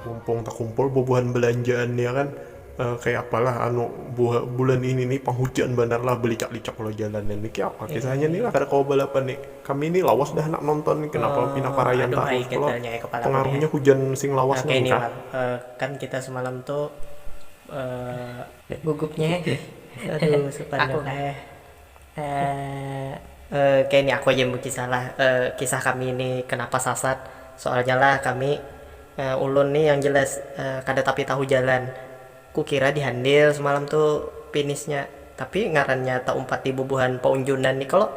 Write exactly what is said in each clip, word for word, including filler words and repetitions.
Mumpung takumpul bubuhan belanjaan ya kan, eh, kayak apalah anu, buha-, bulan ini nih panghujan banar lah, belicak-licak lo jalannya nih, kayak apa kisahnya nih lah, kada kawa balapan nih. Kami ini lawas dah nak nonton nih, kenapa pina parayan tarus lo. Pengaruhnya hujan sing lawas nang kah. Eh, kan kita semalam tuh eh, gugupnya aduh sepanjang eh eh eh, kayak ini aku aja yang berkisah lah. Eh, kisah kami ini kenapa sasat, soalnya lah kami eh, ulun nih yang jelas eh, kada tapi tahu jalan. Kukira di Handil semalam tuh finishnya, tapi ngarannya taumpat di bubuhan paunjunan nih kalau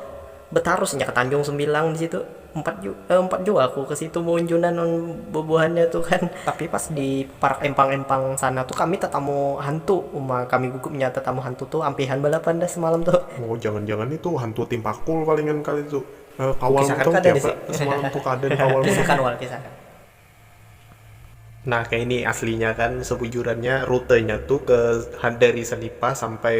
betarusnya ke Tanjung Sembilang di situ. Empat ju eh, empat jua aku ke situ maunjunan on bubuhannya tuh kan. Tapi pas di parak empang-empang sana tuh kami tatamu hantu, uma kami gugupnya tatamu hantu tuh ampihan balapan dah semalam tuh. Oh, jangan-jangan itu hantu timpakul palingan kali tuh. Eh, kawal tuh kan ada di semalam tuh, kada kawal. Kisahkan wal, kisahkan. Nah, kayak ini aslinya kan, sebujurannya rutenya tuh ke dari Selipa sampai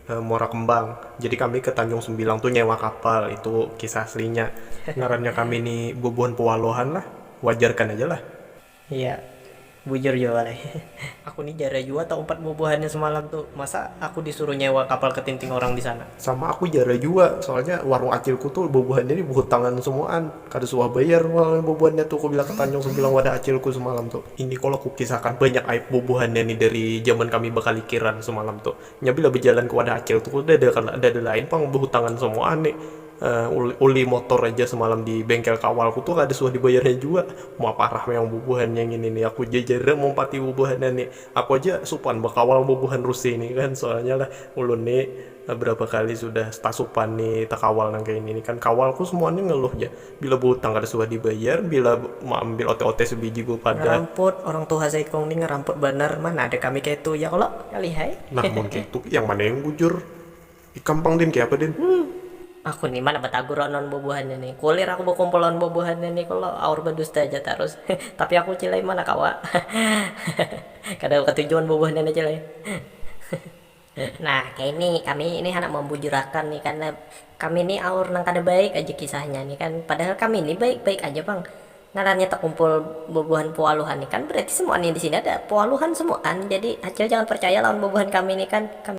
eh, Muara Kembang. Jadi kami ke Tanjung Sembilang tuh nyewa kapal, itu kisah aslinya. Ngarannya kami nih bubuhan pewaluhan lah, wajarkan aja lah. Iya, bujur jua lah. Aku nih jara jua tau empat bubuhannya semalam tuh. Masa aku disuruh nyewa kapal ketinting orang di sana? Sama aku jara jua, soalnya warung acilku tuh bubuhannya nih buhutangan semuaan. Kada suah bayar wal bubuhannya tuh, ku bila ke Tanjung Sembilang wadah acilku semalam tuh. Ini kalau kukisahkan banyak aib bubuhannya nih dari zaman kami bakalikiran semalam tuh. Nya bila bejalan ke wadah acil tuh kada ada, kada ada lain pang behutangan semuaan nih. Eh, uli, uli motor aja semalam di bengkel kawalku tuh kada suah dibayarnya jua. Mau parah memang bubuhan yang ini nih, aku jajara mumpati bubuhannya nih. Aku aja supan bakawal bubuhan Rusi ini kan, soalnya lah ulun nih eh, berapa kali sudah tasupan nih takawal nang kayak ini nih kan, kawalku semuanya ngeluh ja. Bila butang kada suah dibayar, bila maambil ote-ote sebiji bepadah. Ngeramput, orang tuha saikung ni ngeramput banar, mana ada kami kaitu ya kalo, lihai. Nah mun kaitu, yang mana yang bujur? Ikam pang din, kaya apa din? Hmm. Aku ni mana batagur lawan bubuhannya ni, kulir aku bakumpul lawan bubuhannya ni kalo, aur badusta aja tarus. Tapi aku cilai mana kawa. Kada katuju lawan bubuhannya ni cilai. Nah, kaini kami ini handak mambujurakan nih, karena kami ni aur nang kada baik aja kisahnya nih kan, padahal kami ni baik-baik aja pang. Ngarannya takumpul bubuhan pualuhan nih kan, berarti semuanya di sini ada pualuhan semuaan, jadi acil jangan percaya lawan bubuhan kami nih kan. Kami